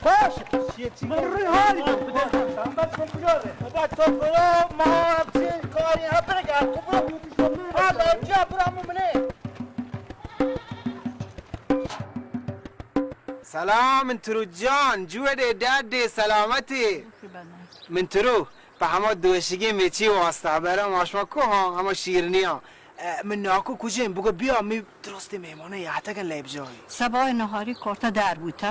باش. من روی حالی بودم. بابا، تو برو، ما هم چه کاری هم برگرد. تو برو. حالا، بیا، برو، همون منه. سلام، من ترو جان، جوڑے، ڈاڈے، سلامتے. من ترو پہ ہما دوشگیں میچی واسطہ برا، ما شما کو ہاں، ہما شیرنیاں. اے، من ناکو کجیں؟ بگو بیا، می درست مہماناں یاتگن لیب جاہی. سبای نہاری کارتا در بوتا.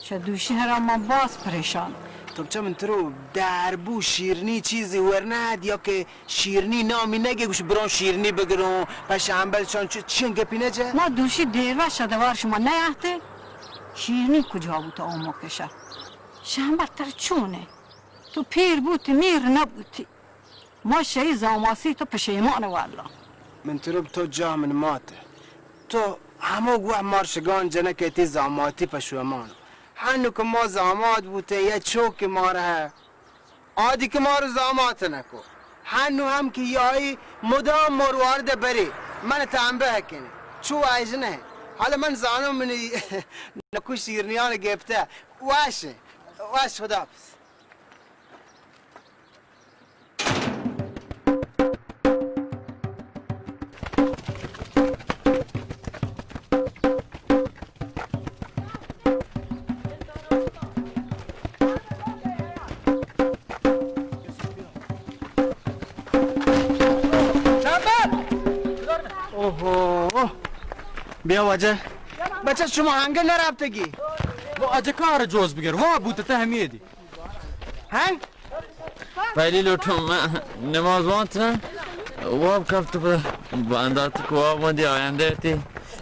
چہ دوشی ہرا من باز پریشان. تو چہ من ترو در بو شیرنی چیزی ورنہ یا کہ شیرنی نامی نگے، گوش بران شیرنی بگروں، پہ شمبل شان چ-، چین گپی نجے؟ ما دوشی دیر وش دوار شما نیاہتے. شیرنی کجا بوتا آمو کشا؟ شمبل تر چونے؟ تو پیر بوتی، میر نبوتی. ما شئی زاماسی تو پشیمان واللہ. من ترب تو جاہ من مات. تو ہمو گوہ مارشگان جنک تی زاماتی پشومان. ہنو کہ ما زامات بوتے یا چوک مارہ. آدی کہ مارو زامات نکو. ہنو ہم کہ یائی مدام مروارد برے. من تنبہ کنے. چو ایج نہ. حالا من زانو منی نکو شیرنیان گپتہ. واش. واش، خدا حافظ. اوہو. بیا واجہ. بچہ، شما ہنگہ نرابتگی؟ واجہ کار جوز بگر. وا بوتہ تہ ہمیدی. ہنگ؟ پہلی لوٹوں من نماز وانت نہ، واب کپت پہ باندات کو واب مندی آیندہ تی.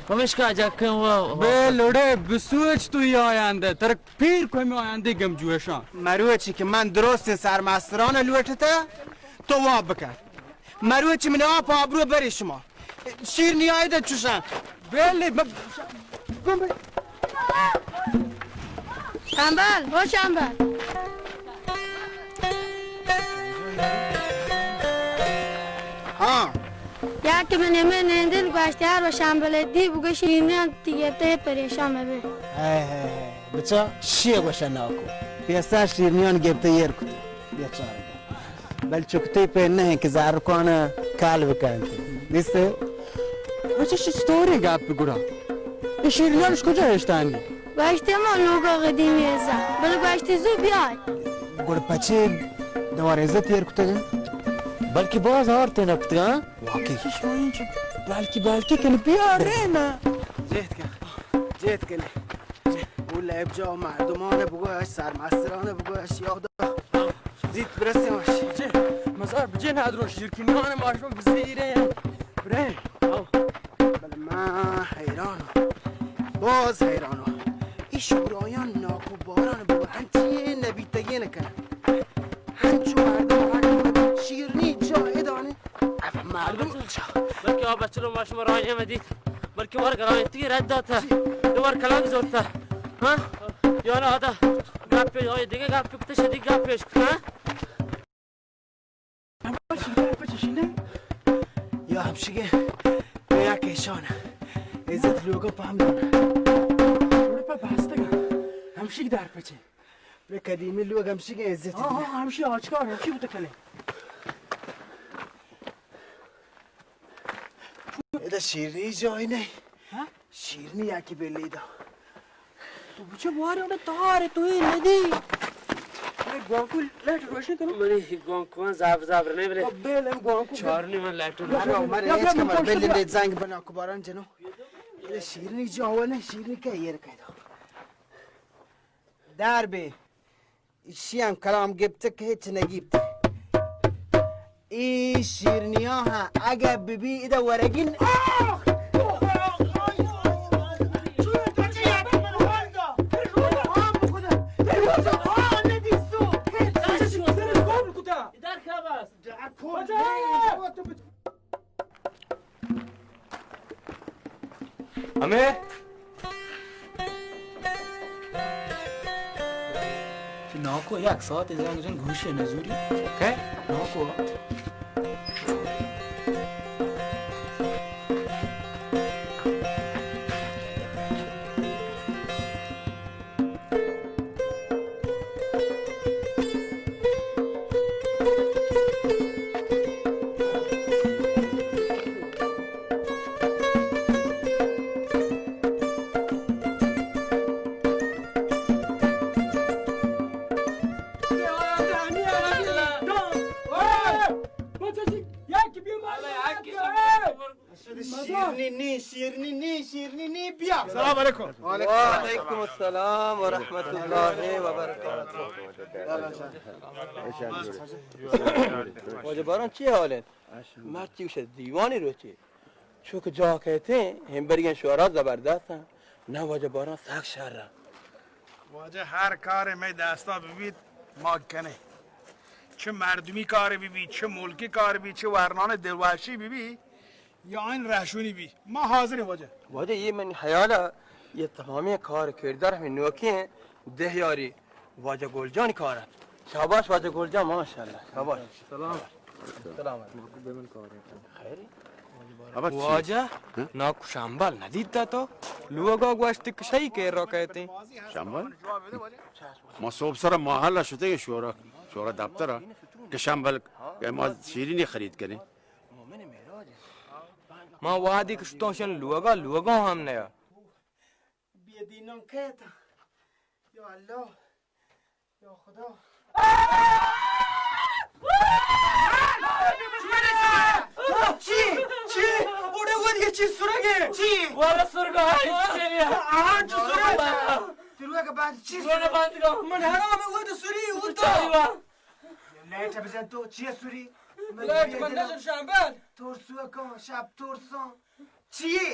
پمیشکا جکن وا. بے لوڑے بسوچ تو ای آیندہ، تر پیر کو ہمیں آیندہ گم جوشاں. مروچی کہ من درستیں سرمستران لوٹتا، تو واب بکن. مروچی من آپ آبرو بری شما. شیرنی آیدہ چوشاں. بلی، ب-، گم بی. شمبل، او شمبل. ہاں. یا کہ من ہمے نندن گوشت یار و شمبل دی بگو شیرنی تی گپتہ پریشان مبے. ہے، ہے، ہے. بچا، شی گوشہ ناکو. پیسہ شیرنیان گپتہ ایر کتہ. بیچارہ. بل چکتے پہ نہ کہ زارکان کال بکنت. دیستے؟ بچہ چی ستوریں گپ گڑا. اے شیرنیانش کجا ہشتانی؟ گوشتے ما لوگا قدیمی ازا. بل گوشتے زو بیای. گڑ پچے دوار عزت ایر کتگ؟ بلکہ باز آرتے نہ کتگ، ہاں؟ واقعی. بلکہ، بلکہ کن بیار نا. جہد کن. جہد کن. او لیب جا مردمان بگوش، سرمستران بگوش، یاد زیت برسے ماش. جی، مزار بجے نادرو شیرکی نان ماش بزیرے. برے. بل من حیران. باز حیران. ای شورایان ناکو باران بگو، ہنچی نبیتگی نکنن. ہنچو مردم، مردم شیرنی جا ادانه. مردم. بلکہ آ بچلو ما شما راہ نمیدیت، بلکہ وار گرائیں تئی رد داتا، دوار کلاگ زورتا. ہاں؟ یا نا آدا گپ، آئی دیگه گپ کتے، شدی گپ پیش کتا. یا ہمشگے یا کیشان عزت لوگا پہم دانا. اوڑے پہ باستگا ہمشگ دار پچے. بے قدیمی لوگ ہمشی کہ عزت. ہاں، ہاں، ہمشی آجکار ہمشی بوتا کنے. ادا شیرنی جای نہیں. ہاں؟ شیرنی یا کی بلی دا. تو بچے بوارے اوڑے تارے تو ہی ندی. اے گوانکو لائٹ روشن کرو. منی گوانکو زاب زاب نہیں بلے. اب بے لے گوانکو. چار نہیں من لائٹ روشن. مارو، مارو، یا، ایچ یا، کمر، من بلی دے زنگ بنا کو باران جنو. ادا شیرنی جای نہیں، شیرنی کہ ایر کہ دا. دار بے. ایشی ہم کلام گپت کہ ہچ نگیپت. ای شیرنیاں ہاں اگہ ببی ادا ورگی ن-، ہمے؟ چہ ناکو یک ساعت زنگ جن گوشے نزوری. کئے؟ ناکو. بیا. سلام علیکم. وعلیکم السلام و رحمت اللہ و برکاتہ. واجہ باران، چی حال انت؟ مرچی گوشت دیوانی روچی. چو کہ جاہ کئیت ایں، ہمبرگیں شعرا زبردست انت. نہ واجہ باران، سک شر انت. واجہ، ہر کارے مئے دستا ببیت، ما کنیں. چہ مردمی کارے ببیت، چہ ملکی کارے ببیت، چہ ورنان دلوشی ببیت، یا این رہشونی ببیت، ما حاضریں واجہ. واجہ، یہ من خیالا، یہ تمامیں کار کردار ہمیں نوکیں دہیاری واجہ گل جان کار انت. شاباش واجہ گل جان، ماشاءاللہ، شاباش. سلام. سلام علیکم. خیری؟ واجہ، ناکو شمبل ندیتا تو؟ لوگا گوشت کہ شئی کہ را کئیت ایں. شمبل؟ ما صبح سر محل شتیں شورا، شورا دفتر کہ شمبل کہ ما شیرینی خرید کنیں. ما وادی کہ شتوں شن لوگا، لوگا ہم نیا. بے دینان کئیت. یا اللہ، یا خدا. چی؟ چی؟ اوڑے ودی چی سرگے؟ چی؟ والا سرگا ہے، چی؟ آہاں، چی سرگے؟ تروے کے بعد چی سرگے؟ من حرام ود سری اوتا. لائٹ بزن تو، چی سری؟ لائٹ من نظر شامبل. ترسو کا شب ترسان. چیے؟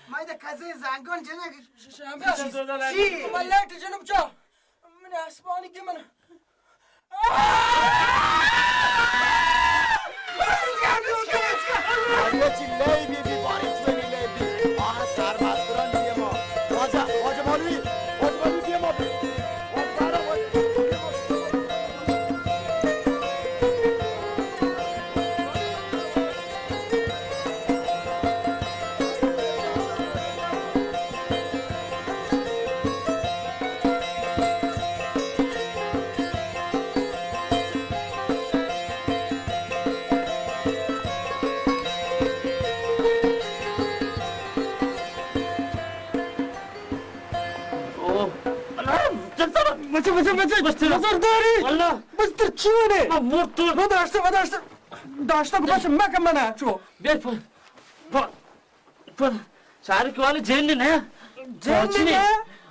ما ادا کزیں زنگان جنگ. ش-، ش-، شمبل. چیے؟ ما لائٹ جنب چا. من آسمانی کہ من. آیا چی لئی بی بی باری چونی لئی بی. آ سر مستران دیما. واجہ، واجہ مولوی، واجہ مولوی دیما. اوہ، اللہ، جلسہ، بچے، بچے، بچے، بچے، نظر داری. اللہ. بچتر چیونے؟ ما مرتو. وداشتہ، وداشتہ. داشتہ کو بچ مکہ منا چو. بے پر، پر، پر. سارے کے والے جین نے. جین نے؟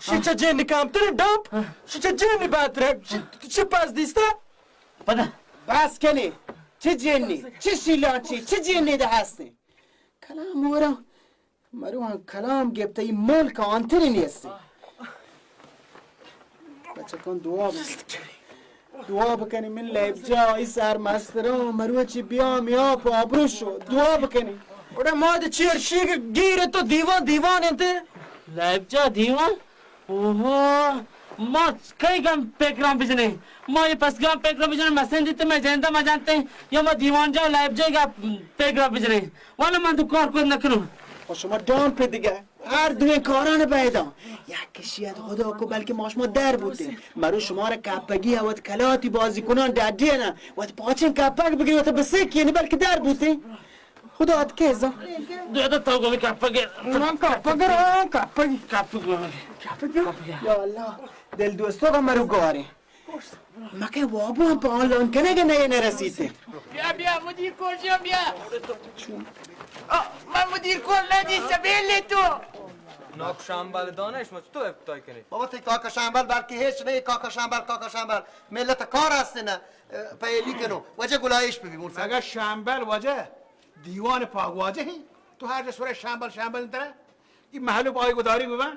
شچا جین کام تر ڈمپ. شچا جین باتر. چی پاس دیستا؟ پدا. بس کنی. چی جینی؟ چی شیلانچی؟ چی جینی ده هستی؟ کلام ورا. مروان کلام گپت، ای ملک آنتری نیست. بچکان دعا بکنی. دعا بکنی من لیب جا، ای سر مستران، مروچی بیام یا پا آبرو شو. دعا بکنی. اوڑے ما دے چیر شیگ گیر تو دیوان دیوان انت. لیب جا دیوان؟ اوہو، ما کئی گام پیکران بجنیں؟ ما یہ پس گام پیکران بجنیں، مسند دیتے میں جندا ما جانتے ہیں، یا ما دیوان جا لیب جا گا پیکران بجنیں. والا من تو کار کت نکنوں. و شما ڈان پہ دگہ ہر دوئیں کاران پیدا. یک کشیت خدا کو بلکہ ما شما در بوتیں. مرو شما را کپگی وت کلاتی بازی کنان ڈڈی نا. وت پاچیں کپگ بگری وت بسکی یعنی بلکہ در بوتیں. خدا ات کیزا. دو تا تو گوی کپگ. من کپگ را کپگ. کپگ. کپگ. یا اللہ. دل دوستو کا مرو گوارے. مکہ وابو ہم پہ آن لان کنگ نئے نہ رسیتے. بیا، بیا، مدیر کول جان، بیا. آ، من مدیر کول نہ دی سبیل لے تو. ناک شامبل دانش مچ تو ابتای کنی. بابا، تئی کاکا شامبل بلکہ ہیچ نہیں، کاکا شامبل، کاکا شامبل. ملت کار ہستے نا، پہلی کنو. وجہ گلائش پہ بھی مول سر. اگر شامبل وجہ دیوان پاک واجہ ہیں، تو ہر جس ورے شامبل، شامبل انترا. یہ محلو پائی گداری ببن.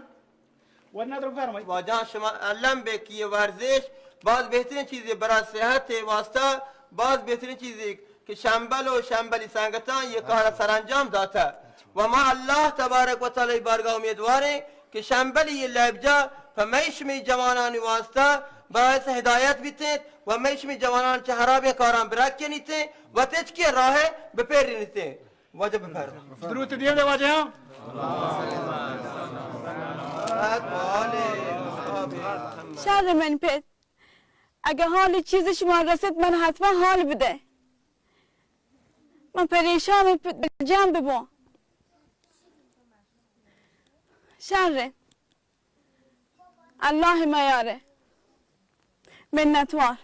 ورنہ تو فرمائی. واجہ شما الم بے کہ یہ ورزش باز بہترین چیزے، برای صحت واسطہ باز بہترین چیزے کہ شمبل و شمبلی سنگتاں یہ کار سرانجام داتا. و ما اللہ تبارک و تعالی بارگاہ امیدواریں کہ شمبلی یہ لیب جا پہ مئی شمی جوانانی واسطہ باعث ہدایت بیتیں و مئی شمی جوانان چہ حرابیں کاران برکنیتیں و تچکی راہ بپیرینیتیں. واجہ بفرما. دروت دیم دے واجہ. شر من پت، اگہ حالی چیزی شما رسیت، من حتما حال بدہ. من پریشان، من پ-، جمع ببون. شر. اللہ میارے. منتوار.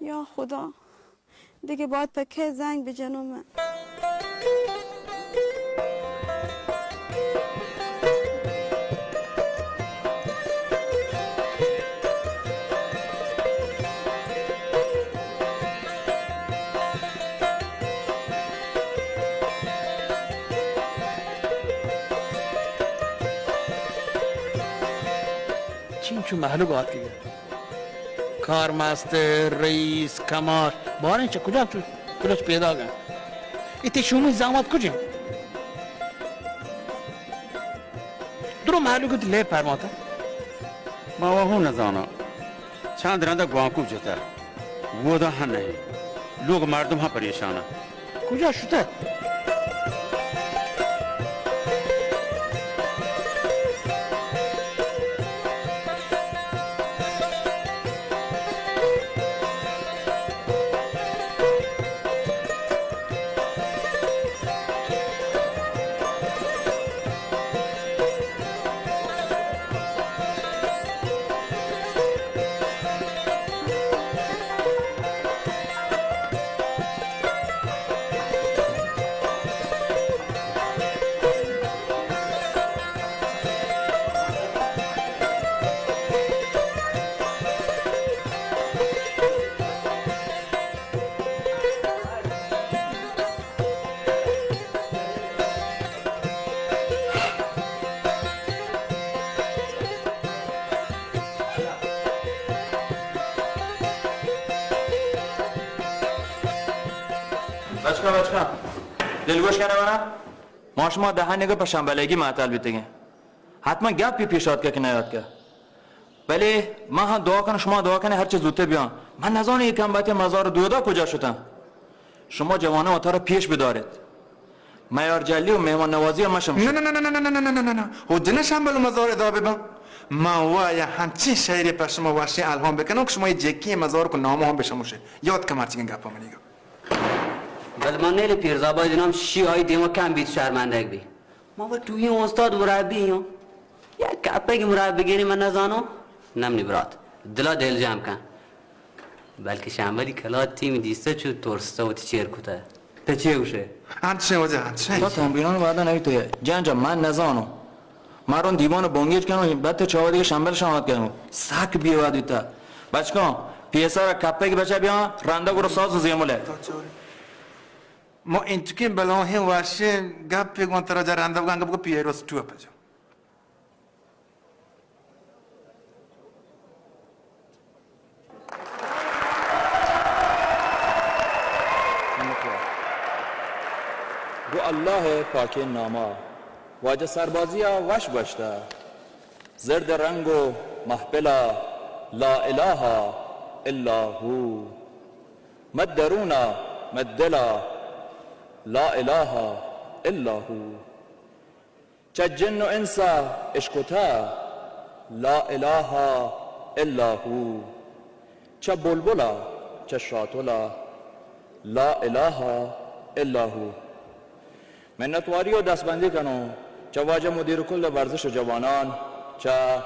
یا خدا، دیگه باید پہ کئے زنگ بجنوں من؟ انچو مہلوک آتکگ۔ کارمستر، رئیس، کماش، باریں چہ کجا چو، کجا چہ پیداگ انت؟ اے تئی شومیں زامات کجا انت؟ درو مہلوک وتی لیب پرماتہ۔ ما وَ ہوں نزاناں۔ چند رندا گوانکو جتہ۔ ودا ہم نہیں۔ لوگ مردم ہم پریشان انت۔ کجا شتہ؟ بچکاں، بچکاں، دلگوش کنئے منا۔ ما شما دہانیگ پہ شمبلگی معطل بیتگیں۔ حتما گپے پیش آتکہ کہ نیاتکہ۔ بلے ما ہم دعا کناں، شما دعا کنئے ہرچہ زوتر بیاں۔ من نزاناں اے کمبخت مزار دودا کجا شتاں۔ شما جواناں وتارا پیش بداریت۔ میار جلی و مہمان نوازی ہم مشمش۔ نہ، نہ، نہ۔ ہو جنہ شمبل و مزار ادا بباں۔ من وا یا ہنچیں شعرے پہ شما وشیں الہام بکناں کہ شما اے جیکیں مزار کو نامو ہم بشموشے۔ یات کن مرچیگیں گپا منیگا۔ بلے من نیلی پیرزاباد نام شی آئی دیما کم بیت شرمندگ بی۔ ما و ٹوئیں استاد مربی ایں۔ یک کپے کہ مربی گیری من نزاناں۔ نمنی برات۔ دلا دل جم کن۔ بلکہ شمبلی کلات تیم دیستہ چو ترستہ وتی چیر کتہ۔ تہ چے گوشے؟ انچیں واجہ، انچیں۔ تو تنبیران وعدہ نبی تو۔ جان جان، من نزاناں۔ مردم دیوان بنگیج کنو، بعد تو چاوہ دیگہ شمبل شمات کنو۔ سک بے وعد بیتا۔ بچکاں، پیسر کپے کہ بچہ بیاں، رندا گرو ساز و زیمل ہے۔ ما انچکیں بلاہیں وشیں گپے گوں ترا جا رندا بگاں گپ کو پیروز ٹو پجا۔ گوں اللہ ءِ پاکیں نام ءَ۔ واجہ سربازی ءَ وش گوشتہ، زرد رنگ و محفل ءَ لا الہ الا ہو، مہ درون ءَ مہ دل ءَ لا الہ الا ہو۔ چہ جن و انس ءَ اشکتہ لا الہ الا ہو، چہ بلبل ءَ چہ شاتل ءَ لا الہ الا ہو۔ منتواری و دستبندی کنوں چہ واجہ مدیر کل ورزش و جوانان، چہ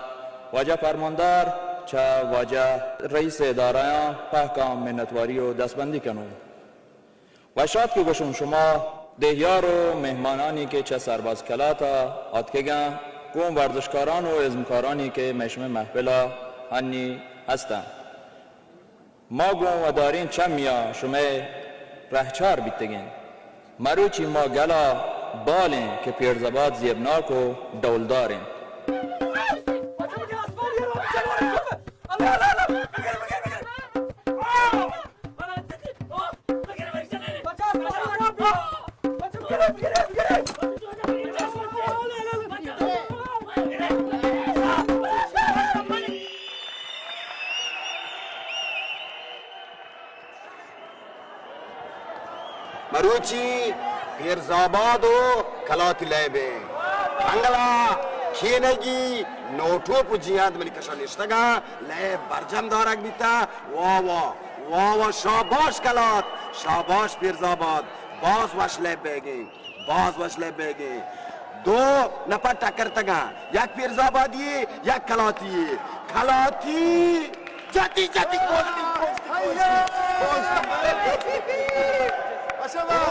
واجہ فرماندار، چہ واجہ رئیس ادارہاں پہکاں منتواری و دستبندی کنوں۔ وش آتک گوشوں شما دہیار و مہمانانی کہ چہ سرباز کلات ءَ آتکگاں، گوں ورزشکاران و ازمکارانی کہ مئے شمئے محفل ءَ ہنی ہستاں۔ ما گوں وداریں چمی ءَ شمئے رہچار بیتگیں۔ مروچی ما گل ءَ بالیں کہ پیرزآباد زیبناک و ڈولدار انت۔ مروچی پیرزآباد و کلاتی لیب انت۔ انگلا کینگی نوٹوپ و جیانت منی کشا نشتگاں، لیب برجم دارگ بیتا۔ واہ واہ، واہ واہ، شاباش کلات، شاباش پیرزآباد، باز وش لیب بیگیں، باز وش لیب بیگیں۔ دو نفر ٹکرتگاں، یک پیرزآبادی، یک کلاتی۔ کلاتی جتی جتی کوشتی، کوشتی، کوشتی، کوشتی۔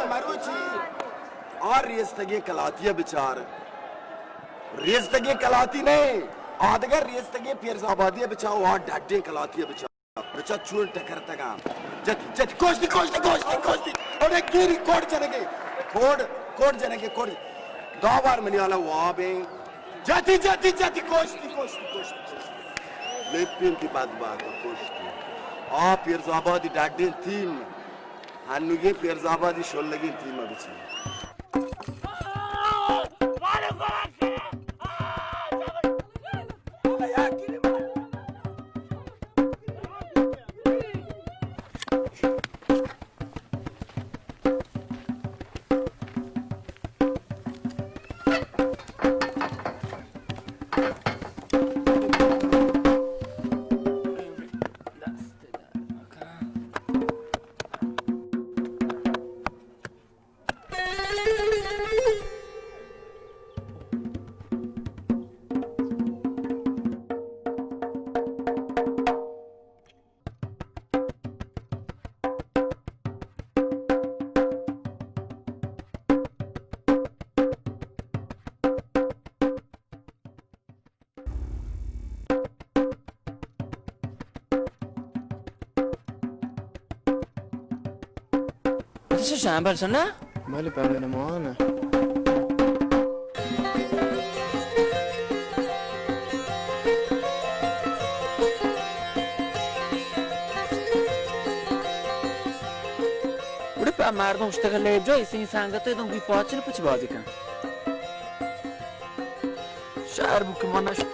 مروچی آ ریستگیں کلاتی ءَ بچار۔ ریستگیں کلاتی نہ، آ دگہ ریستگیں پیرزآبادی ءَ بچار، آ ڈڈیں کلاتی ءَ بچار۔ بچار چون ٹکرتگاں۔ جتی، جتی، کوشتی، کوشتی، کوشتی، کوشتی۔ اڑے گیری کوڑ جنگے۔ کوڑ، کوڑ جنگے، کوڑ۔ دو بار منی حالا واب ہیں۔ جتی، جتی، جتی، کوشتی، کوشتی، کوشتی، کوشتی۔ لپینتی بدبخت کشتی. آ پیرزآبادی ڈڈیں تیم، ہنوگیں پیرزآبادی شلگیں تیم بچی. اچھا، شمبل سنا؟ بلے، پہلوان مان. گڑا پہ مردم اشتگ لیب جا، اسی سنگت دوں گی پاچن پچ بازی کن. شہر بو کہ من نش-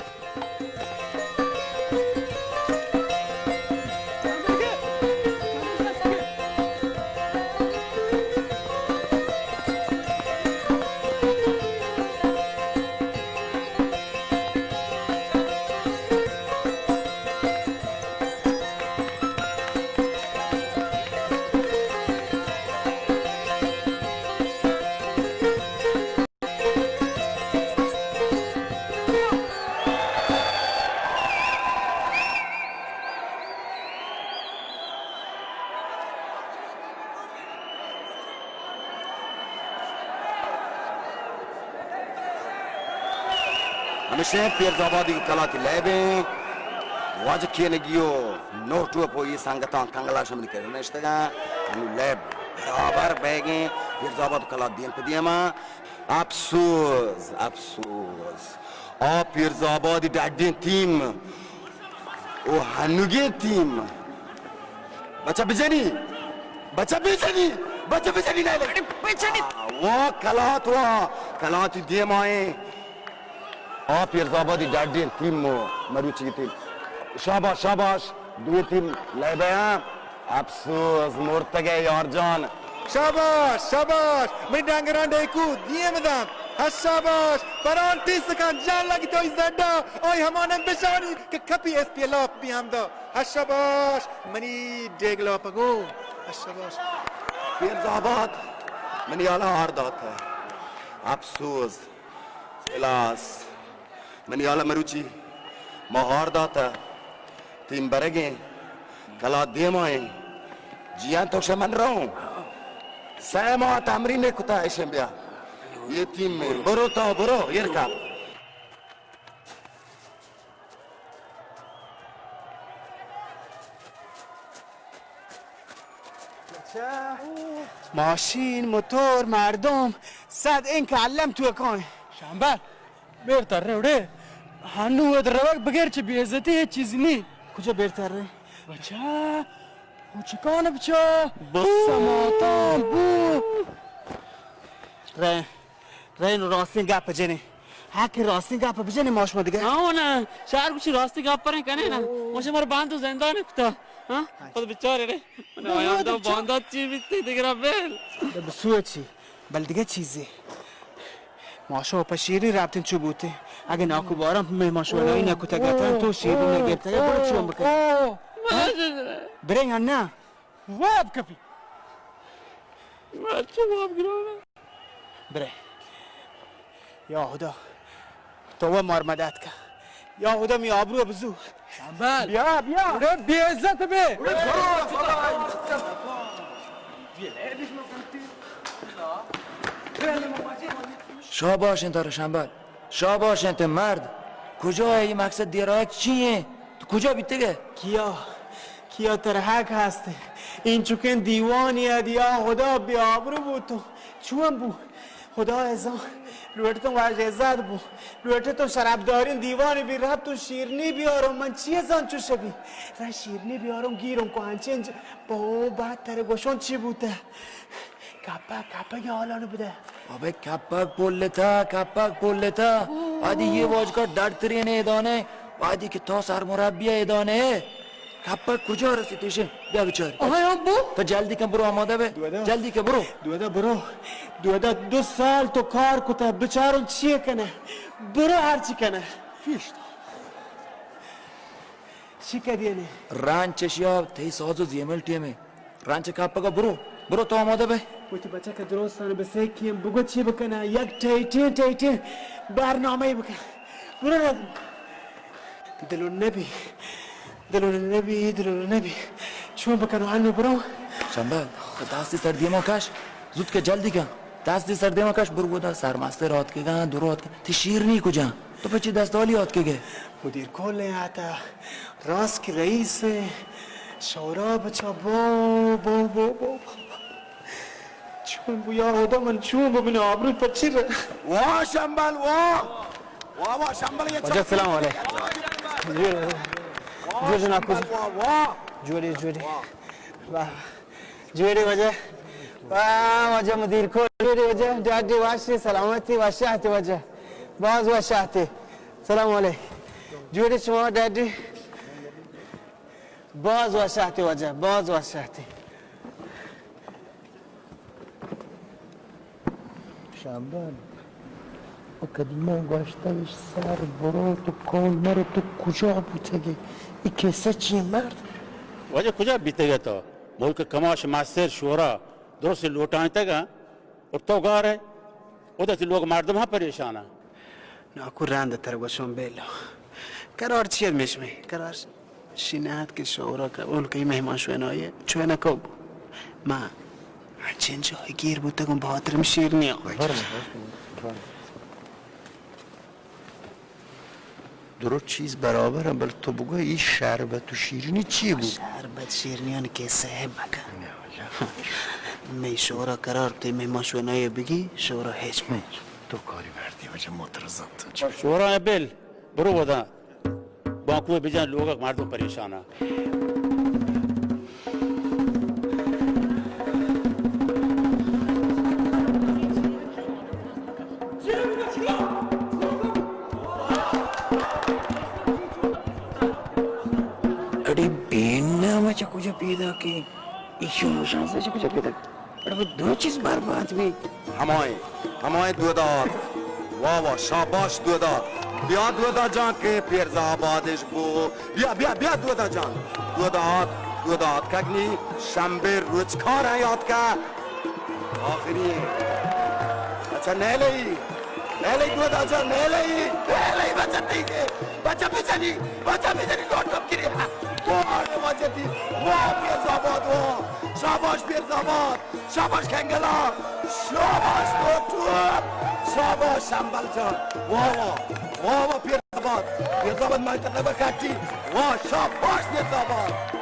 ہمیشہ پیرزآبادی کلاتی لیبیں واجہ کینگی و نوٹو پوئی سنگتاں کنگلا شمنی کرنے اشتگاں. ہمیں لیب برابر بیگیں پیرزآباد کلات دیم پہ دیما. افسوس، افسوس. آ پیرزآبادی ڈڈیں تیم و ہنوگیں تیم. بچہ بجنی، بچہ بجنی، بچہ بجنی، نہ لے. بجنی. آ، وا کلات، وا کلات دیم آئیں. آ پیرزآبادی ڈڈیں تیم و مروچی تیم. شاباش، شاباش. دوی تیم لیبہ. افسوس، مرتگئے یار جان. شاباش، شاباش، منی ڈنگراں ڈیکو دیم دنت. ہس شاباش، پرانٹی سکان جان لگی تو زڈا، آئی ہمانے بشانی کہ کپی ایس پی لاپ بھی ہم دا. ہس شاباش، منی ڈیگ لاپ گو. ہس شاباش. پیرزآباد منی حالا ہار داتا. افسوس. الاس، منی حالا مروچی ما ہار داتا، تیم برگیں، کلات دیمائیں، جیان تو شہ من رہوں. سہ ماہ تمرین کتا ایشن بیا. یہ تیم میں، برو تو، برو، یہ رکا. ماشین، موتور، مردم، صد انک الم تو کائیں. شمبل، بیر تر رے وڑے. ہنو اد روگ بغیر چہ بے عزتی ہچ چیز نی. کجا بیر تر رے؟ بچا، او چکان بچا. بو. سماتان بو. رے. رئے نوں راستیں گپ جنیں. ہاں کہ راستیں گپ بجنیں ما شما دگہ. ہاں نا، شہر گوشی راستیں گپ پریں کنے نا. ما شما رو باندو زندان کتا. ہاں؟ پد بیچارے رے. من آیان دا باندات چی بیتے دگرا بیل. بسوچی، بل دگہ چیزے. ما شما پہ شیرین رابطیں چو بوتے. اگہ ناکو باران مہمان شما نہ کتا گتا تو شیرین نہ گرتا گا، برو چون بکن. برے یا نا؟ واب کپی. ما چہ واب گرانا. برے. یا خدا، تو و مار مدد کن. یا خدا، می آبرو بزو. شمبل. بیا، بیا. اڑے بے عزت بے. شاباش انت ترا شمبل. شاباش انت مرد. کجا ئے؟ اے مقصد دیر آیگ چی ایں؟ تو کجا بیتگ ئے؟ کیا؟ کیا ترا حق ہست؟ اینچکیں دیوانی اد یا خدا بے آبرو بوتوں. چون بو؟ خدا ء زان. لوٹتوں واجہ زاد بو، لوٹتوں شرابداریں دیوانے بی، رپتوں شیرنی بیاروں، من چیے زان چوش بی؟ را شیرنی بیاروں گیروں کو انچیں ج-، بو بات ترے گوشوں چی بوتہ؟ کپک، کپک حالانو بدہ۔ ابے کپک پولتا، کپک پولتا۔ آدی یہ واجکا ڈر ترین ایدانے، آدی کہ تو سرمربی ایدانے۔ کپک کجا رسیت ایشی؟ بیا بچار۔ آہاں، ابو۔ تو جلدی کن برو، آمادہ بے۔ دودا۔ جلدی کن برو۔ دودا برو۔ دودا دو سال تو کار کتہ، بچاروں چیے کنہ۔ برو ہر چی کنہ۔ پیش۔ شکدینے۔ رانچ شیا تئی ساز و زیمل ٹیمے۔ رانچ کپگا برو۔ برو تو آمادہ بے۔ وتی بچک درستان بسیکیں، بگو چی بکناں، یک ٹیٹیں ٹیٹیں برنامہ بکن۔ برو رد۔ دلو نبی، دلو نبی، دلو نبی۔ چون بکنو انو برو۔ شمبل، تو دستی سر دیما کش۔ زود کہ جلدی کن۔ دستی سر دیما کش، برو گودا سرمستر آتکگاں، درو آتکگاں۔ تی شیرنی کجا؟ تو پچی دستالی آتکگے؟ مدیر کل آتا۔ راست کہ رئیس شورا بچا بو، بو، بو، بو، بو۔ چون بو یا خدا، من چون بو، من آبرو پچی رہ۔ واہ شمبل، واہ۔ واہ، واہ، شمبل یہ واجہ، سلام علیکم۔ جوڑ، واہ، جوڑ جناب، شمبل، واہ، واہ۔ جوڑی، جوڑی۔ واہ۔ واہ۔ جوڑی واجہ۔ واہ، واجہ مدیر کل، جوڑی واجہ۔ ڈاڈی واشی، سلامتی، واشی آتی واجہ۔ باز واشی آتی۔ سلام علیکم۔ جوڑی شما ڈاڈی۔ باز وش آتی واجہ، باز وش آتی۔ شمبل، و قدیما گوشتگش سر برو تو کول مرو، تو کجا بوتگے؟ ای قصہ چیئے مرد؟ واجہ کجا بیتگے تو؟ ملک کماش مستر شورا درست لوٹائینتگا۔ اور تو گار ئے، اود ءَ تئی لوگ مردم ہم پریشان اَنت۔ ناکو رند تر گوشوں بیلو۔ قرار چی اَت مشمے؟ قرار شی نہ اَت کہ شورا قبول کئی، مہمان شوئے نہ آئیے، چوئے نہ کو۔ ما انچیں جاہے گیر بوتگوں، بہادرم شیرنی آں۔ درو چیز برابر اَنت، بلے تو بگو اے شربت و شیرینی چی بو؟ شربت شیرینیانی قصہ مکن۔ مئے شورا قرار تئی مہمان شوئے نہ بگی، شورا ہچ بو۔ تو کاری مردی وجہ موتر زانت۔ شورا بل، برو ودا۔ بانکو بجن، لوگ مردم پریشان اَنت۔ اڑے بین نام چہ کجا پیدا کے؟ ایشو مشان سے چہ کجا پیدا؟ اڑے وہ دو چیز برباد بھی۔ ہمائیں، ہمائیں دودات۔ واہ واہ، شاباش دودات۔ بیا دودا جان کہ پیرزا آبادش بو۔ بیا، بیا، بیا دودا جان۔ دودات، دودات کگنی شمبے روچکار ہیں یاد کا۔ آخری۔ اچھا، نیلئی۔ نیلئی دودا جان، نیلئی۔ نیلئی بچتی کے۔ بچہ بچنی، بچہ بچنی لوٹ کم کری۔ واہ، واہ، بچتی۔ واہ، پیرزا آباد، واہ۔ شاباش پیرزا آباد۔ شاباش کھنگلا، شاباش کوٹو، شاباش شمبل جان۔ واہ واہ، واہ واہ، پیرزا آباد، پیرزا آباد مائتر نبر کٹی۔ واہ، شاباش پیرزا آباد۔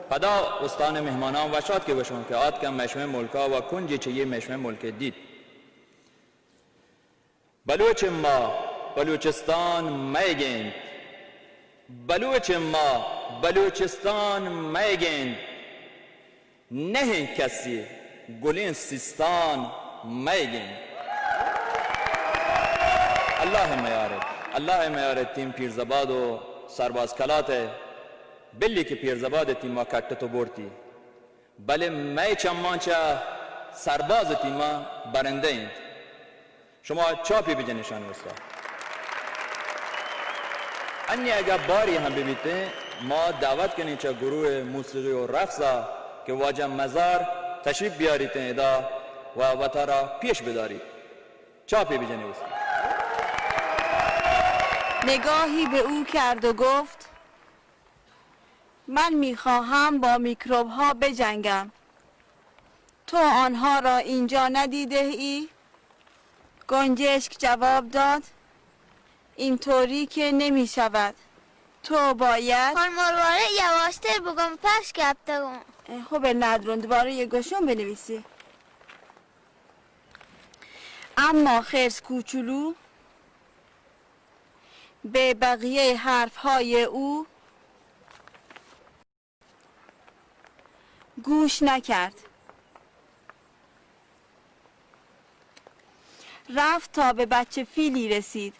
پدا استان مہمانان وشات کہ وشون کہ آتکن مئے شمئے ملکا و کنجی چہ یہ مئے شمئے ملک دیت۔ بلوچ ما، بلوچستان مئیگ انت۔ بلوچ ما، بلوچستان مئیگ انت۔ نہ انت کسی گلیں سیستان مئیگ انت۔ اللہ میارت، اللہ میارت تیم پیرزباد و سرباز کلات ء، بلی کہ پیرزباد ء تیما کٹت و برتی۔ بلے مئے چماں چہ سرباز ء تیما برندہ انت۔ شما چاپی بجن اشانی واستا۔ انی اگہ باری ہم ببیتیں، ما دعوت کنیں چہ گروہ موسیقی و رقص ء کہ واجہ مزار تشریف بیاریتیں ادا و وتارا پیش بداریت۔ چاپی بجنی واستا۔ نگاهی به او کرد و گفت: من می‌خواهم با میکروب‌ها بجنگم. تو آنها را اینجا ندیده‌ای؟ گنجشک جواب داد: اینطوری که نمی‌شود. تو باید خانم مروارید، یواشتر بگم، پش کپتگم. خب، ندرون، دوباره یه گوشون بنویسی. اما خرس کوچولو به بقیهٔ حرف‌های او گوش نکرد. رفت تا به بچه فیلی رسید.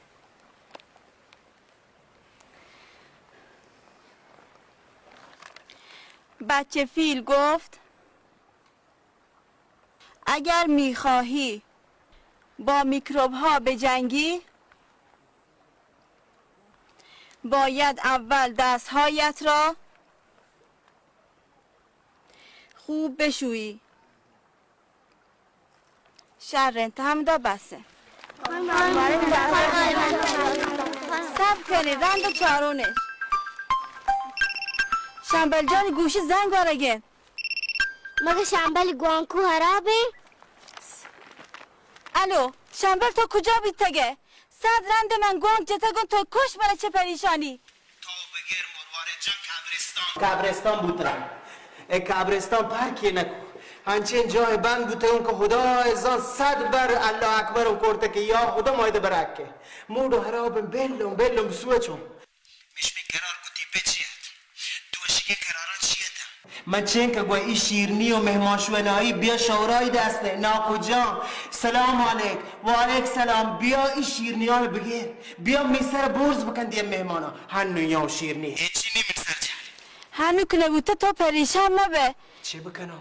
بچه فیل گفت: اگر می‌خواهی با میکروب‌ها بجنگی، باید اول دست‌هایت را خوب بشویی. شر انت، همدا بسه. صبر کنید، رند چارونش. شنبل جانی گوشی زنگ وارگین. مگه شمبل گوانکو خرابه؟ الو، شمبل تو کجا بیتگه؟ صد رند من گوانک جتگن تو کش من چه پریشانی؟ تو بگر مروارد جان قبرستان. قبرستان بوتن. ای قبرستان پرکی نکو. انچین جای بند بوتن که خدای زان صد بر الله اکبر کرته که یا خدا مایده برکه. موڈو خراب بلم بلم سوچم. مش من قرار کتی پہ چی ات؟ تو اشی کہ قراران چی ات؟ من چین کہ گوئے ای شیرنی و مہمان شوئے نائی بیا شورای دست ناکو جان. سلام علیک. وعلیک سلام. بیا ای شیرنیان بگیر. بیا می سر برز بکن دیم مہمانا. ہنو یا شیرنی. ہچی نی من سر جہلی. ہنو کہ نبوتا تو پریشان مبے. چی بکنو؟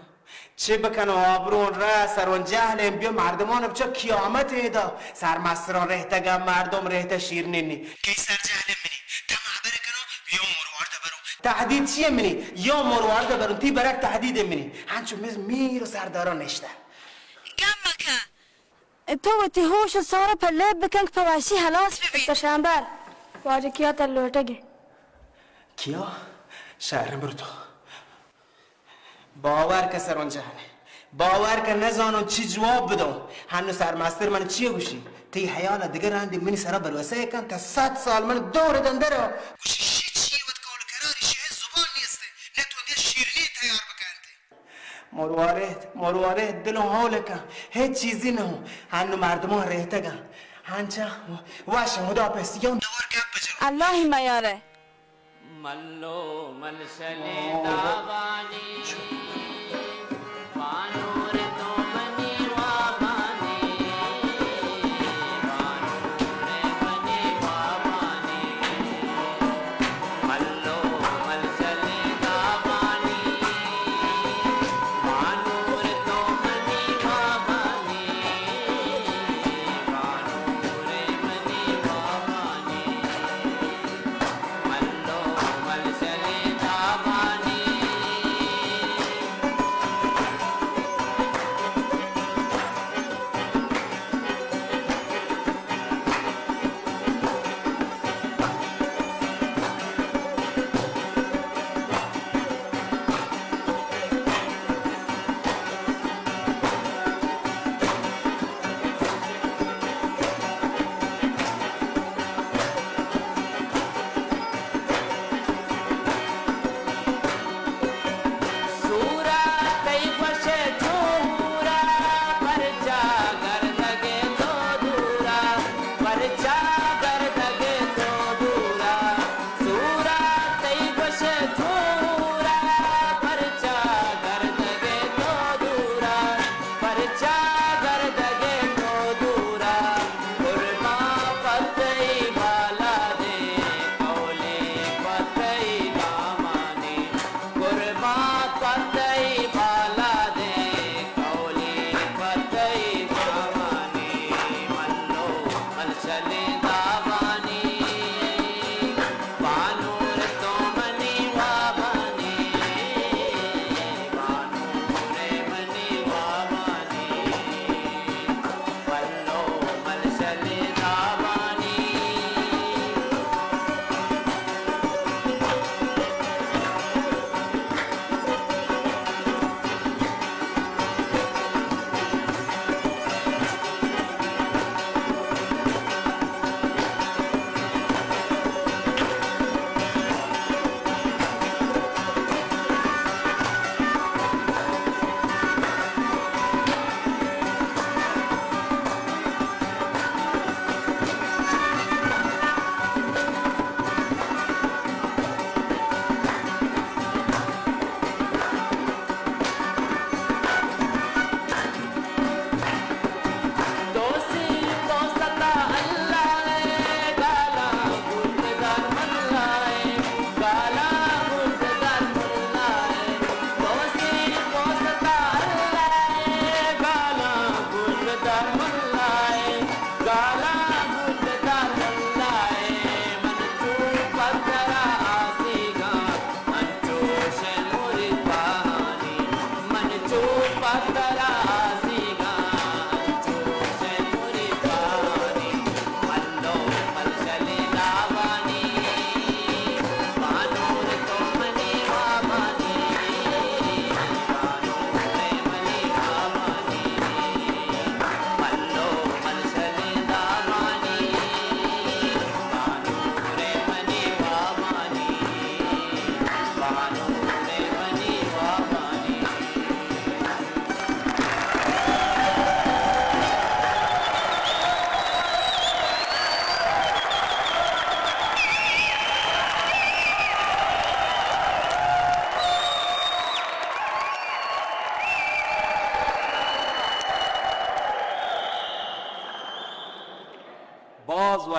چے بکنو، آبرون را سرون جہلیں، بیا مردمان بچا قیامت ادا. سرمستران رہتگا، مردم رہتہ شیرنی نی. کئی سر جہلیں منی؟ تم خبر کنو، یا مروارد برو. تہدید چیے منی؟ یا مروارد برو، تی برک تہدید منی. ہنچو مز میر و سرداران نشتہ. گم مکن. تو وتی ہوش و سارا پہ لیب بکن کہ پہ وحشی ہلاس ببی. تو شمبل، واجہ کیا تر لوٹگی؟ کیا؟ شہر برو تو. باور کن سرون جہان، باور کن نزانوں چی جواب بدوں. ہنو سرمستر من چی گوشی؟ تی حیال دگہ رندی منی سرا بھروسہ کن، تا صد سال من دور دندر. گوشی شی چی وت قول قراری، شی زبان نیست، نہ تو دے شیرنی تیار بکنتے. مروارد، مروارد، دلوں ہول کن، ہیچ چیزی نہ ہوں. ہنو مردموں رہتگا. ہنچا، واش خدا پس، یوم دور گپ بجن. اللہ میارے. ملو ملشلیں دابانی، بانور تو منی وابانی، بانور منی وابانی. ملو ملشلیں دابانی، بانور تو منی وابانی، بانور منی وابانی. ملو ملشلیں دابانی،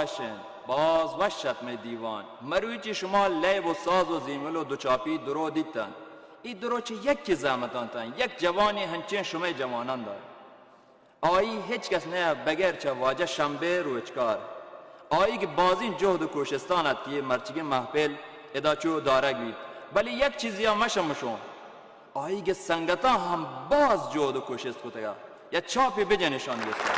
وش انت، باز وش ات مئے دیوان۔ مروچی شما لیب و ساز و زیمل و دوچاپی درو دیتن۔ ای درو چہ یکے زحمتان تن، یک جوانی ہنچیں شمئے جوانان دار۔ آئی ہچ کس نہ ات بغیر چہ واجہ شمبے روچکار۔ آئی کہ بازیں جہد و کوشستان ات کہ اے مرچیگیں محفل ادا چو دارگ بیت۔ بلے یک چیزے ء مہ شمشوں، آئی کہ سنگتاں ہم باز جہد و کوشست کتگ ات۔ یا چاپے بجن اشان گوستا۔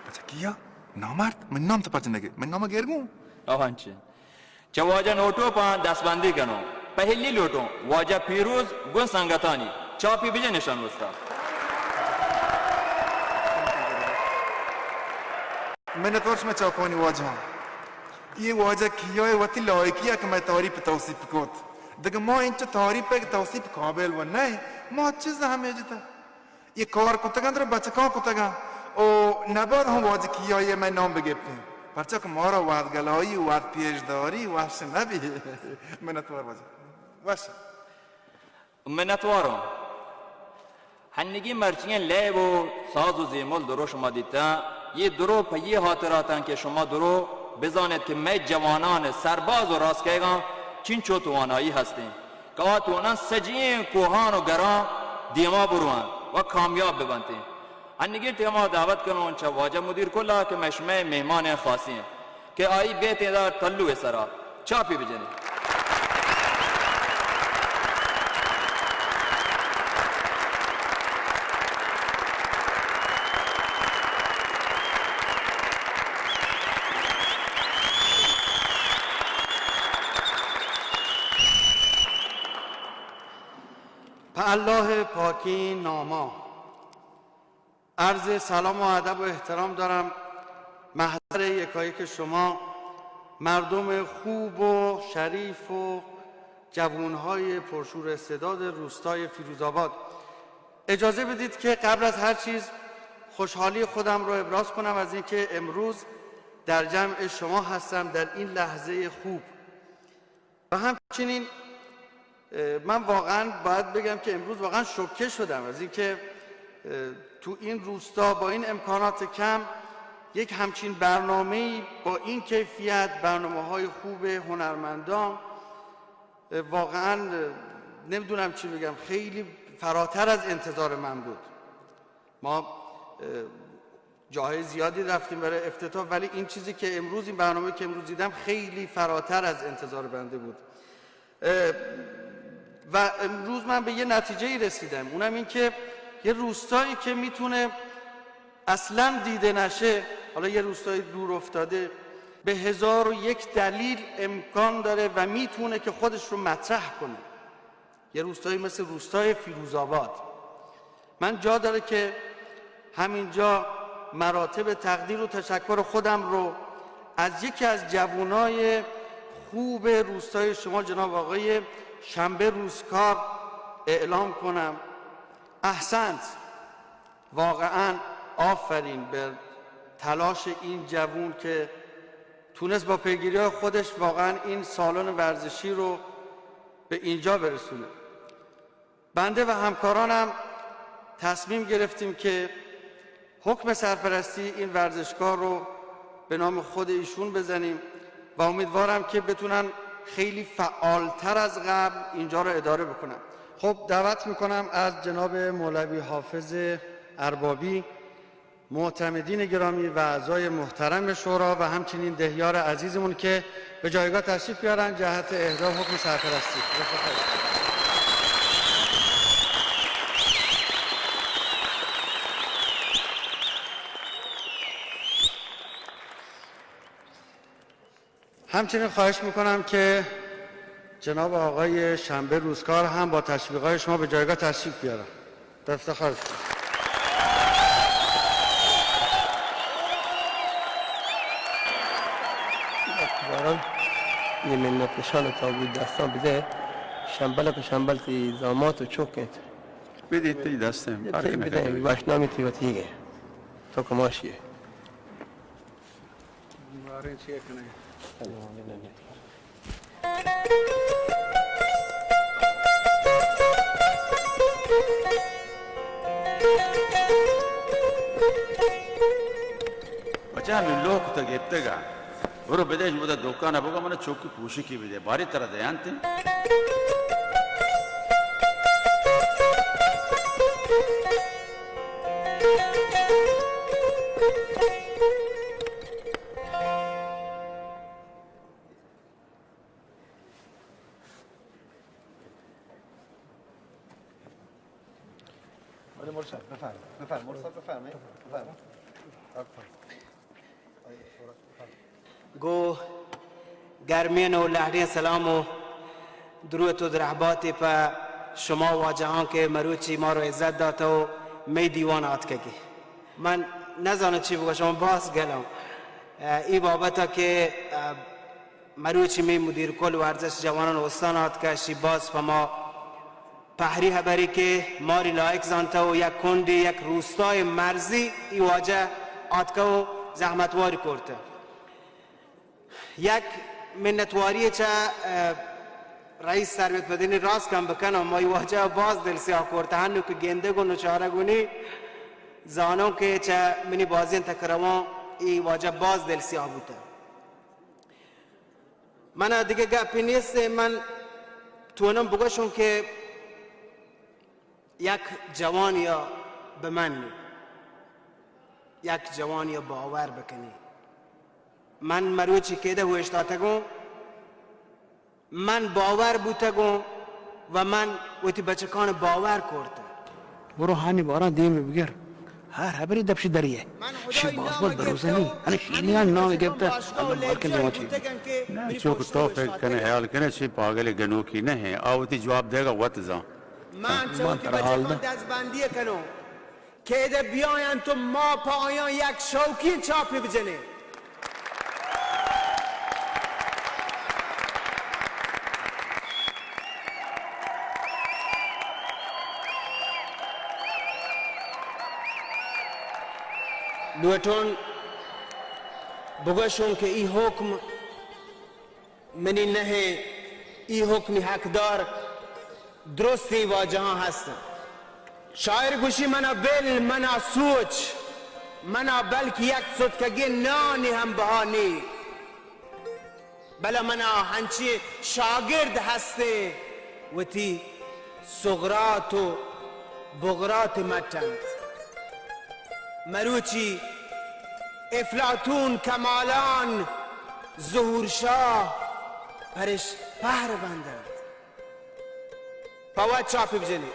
اچھا کیا؟ نامرد؟ من نام تو پرچہ نگے؟ من نام گیر گوں؟ آہان چے؟ چہ واجہ نوٹو پان دستبندی کنوں۔ پہلی لوٹوں واجہ پیروز گوں سنگتانی۔ چاپی بجن اشان وستا۔ منتوار شمئے چاپانی واجہاں۔ یہ واجہ کیائے وتی لائقی ء کہ مئے تعریف توصیف کت۔ دگہ ما انچو تعریف ء توصیف قابل و نہ، ما چیز ہمے جتا۔ یہ کار کتگاں در بچکاں کتگاں۔ او نباید ہم واجہ کیائی ء مئے نام بگپتیں۔ پرچا کہ مارا وت گلائی، وت پیشداری، وش نبی۔ منتوار واجہ۔ وش۔ منتواروں۔ ہنگی مرچییں لیب و ساز و زیمل درو شما دیتاں۔ یہ درو پہ یہ ہاتر آتاں کہ شما درو بزانت کہ مئے جوانان سرباز و راست کئیگاں چنچو توانائی ہستیں۔ کہ آ تواناں سجہیں کوہان و گراں دیما برواں و کامیاب ببنتیں۔ انگی ٹیما دعوت کنوں چہ واجہ مدیر کلا کہ مئے شمئے مہمان خاصیں کہ آئی بیت ادا ٹلو سرا چاپی بجنی۔ پہ اللہ ء پاکیں ناما عرض سلام و ادب و احترام دارم۔ محضر یکایک شما مردم خوب و شریف و جوانهای پرشور استعداد روستای فیروزآباد، اجازه بدید که قبل از هر چیز خوشحالی خودم رو ابراز کنم از اینکه امروز در جمع شما هستم در این لحظهٔ خوب. و همچنین، اه، من واقعاً باید بگم که امروز واقعاً شوکه شدم از اینکه، اه، تو این روستا با این امکانات کم یک همچین برنامه‌ای با این کیفیت، برنامه‌های خوب هنرمندان، اه، واقعاً، اه، نمی‌دونم چی بگم، خیلی فراتر از انتظار من بود. ما، اه، جاهای زیادی رفتیم برای افتتاح، ولی این چیزی که امروز، این برنامه‌ای که امروز دیدم خیلی فراتر از انتظار بنده بود. اه، و امروز من به یه نتیجه‌ای رسیدم، اونم این که یه روستایی که می‌تونه اصلاً دیده نشه، حالا یه روستای دور افتاده، به هزار و یک دلیل امکان داره و می‌تونه که خودش رو مطرح کنه. یه روستایی مثل روستای فیروزآباد، من جا داره که همینجا مراتب تقدیر و تشکر خودم رو از یکی از جوانای خوب روستای شما، جناب آقای شنبه روزکار، اعلام کنم. احسنت. واقعاً آفرین به تلاش این جوون که تونست با پیگیری‌های خودش واقعاً این سالن ورزشی رو به اینجا برسونه. بنده و همکارانم تصمیم گرفتیم که حکم سرپرستی این ورزشگاه رو به نام خود ایشون بزنیم و امیدوارم که بتونن خیلی فعالتر از قبل اینجا رو اداره بکنن. خب، دعوت می‌کنم از جناب مولوی حافظ اربابی، معتمدین گرامی و اعضای محترم شورا و همچنین دهیار عزیزمون که به جایگاه تشریف بیارن جهت اهدای حکم سرپرستی. همچنین خواهش می‌کنم که جناب آقای شنبه روزکار هم با تشویق‌های شما به جایگاه تشریف بیارن. افتخار. دوباره یه منت نشان تا بود دستان بده. شنبل که شنبل تی زامات و چوک انت. بدید تی دستم. تی بدن، واشنامی تی وتیگه. تو کماشیه. باریں چے کنیں؟ بچا، ہمے لوک تو گپتگ ءَ۔ برو بدئے، شما دکان ءَ بگو، من چوکی پوشکی بدئے، بارے ترا دیانت۔ بلے مرشد، بفرمائے، بفرمائے، مرشد، بفرمائے، بفرمائے۔ گوں گرمیں ءُ لہڑیں سلام ءُ دروت ءُ درہباتے پہ شما واجہاں کہ مروچی مارا عزت داتہ ءُ مئے دیوان ءَ آتکگے۔ من نزاناں چی بگوشاں، من باز گلاں۔ اے بابت ءَ کہ مروچی مئے مدیر کل ورزش جوانان استان آتکہ، اشی باز پہ ما پہری ہبری کہ ماری لائق زانتہ ءُ یک کنڈی، یک روستائے مرزی ای واجہ آتکہ ءُ زحمتواری کرتہ۔ یک منتواری چہ، اه، رئیس ثروت مدنی راست کم بکناں، ما ای واجہ باز دل سیاہ کرتہ، ہنو کہ گندگ ءُ نچارگ ءَ نی زاناں کہ چہ منی بازیں تک روان ای واجہ باز دل سیاہ بوتہ۔ من ءَ دگہ گپے نیست، من تونم بگوشوں کہ یک جوانی ءَ بمنی، یک جوانی ءَ باور بکنی۔ من مروچی کیدہ اوشتاتگوں، من باور بوتگوں ءُ من وتی بچکان باور کرتہ۔ برو ہانی باراں دیم بگر۔ ہر ہبری دپشی دری ہے۔ شی باز باز بروسہ نہیں۔ ہنی شیرنیان نام گپتہ، اللہ مالکن دیما چی۔ نہ، چوک تو فکر کنے، خیال کنے، شی پاگل گنوکی نہ ہے۔ آ وتی جواب دے گا وت زان۔ من چہ وتی بچکان دزبندی کنوں۔ کہ ادا بیاینت ءُ ما پہ آیاں یک شوکیں چاپے بجنیں۔ لوٹون بگوشوں کہ ای حکم منی نہ ایں، ای حکمی حقدار درستیں واجہاں ہست انت۔ شاعر گوشی، منا بل، منا سوچ، منا بلکہ یک ستکگیں نانے ہم بہا نی، بلے منا ہنچیں شاگرد ہستیں وتی سقراط ءُ بقراط مٹ انت۔ مروچی افلاطون، کمالان، ظہور شاہ پرش پہر بند انت۔ پہ وت چاپی بجنی۔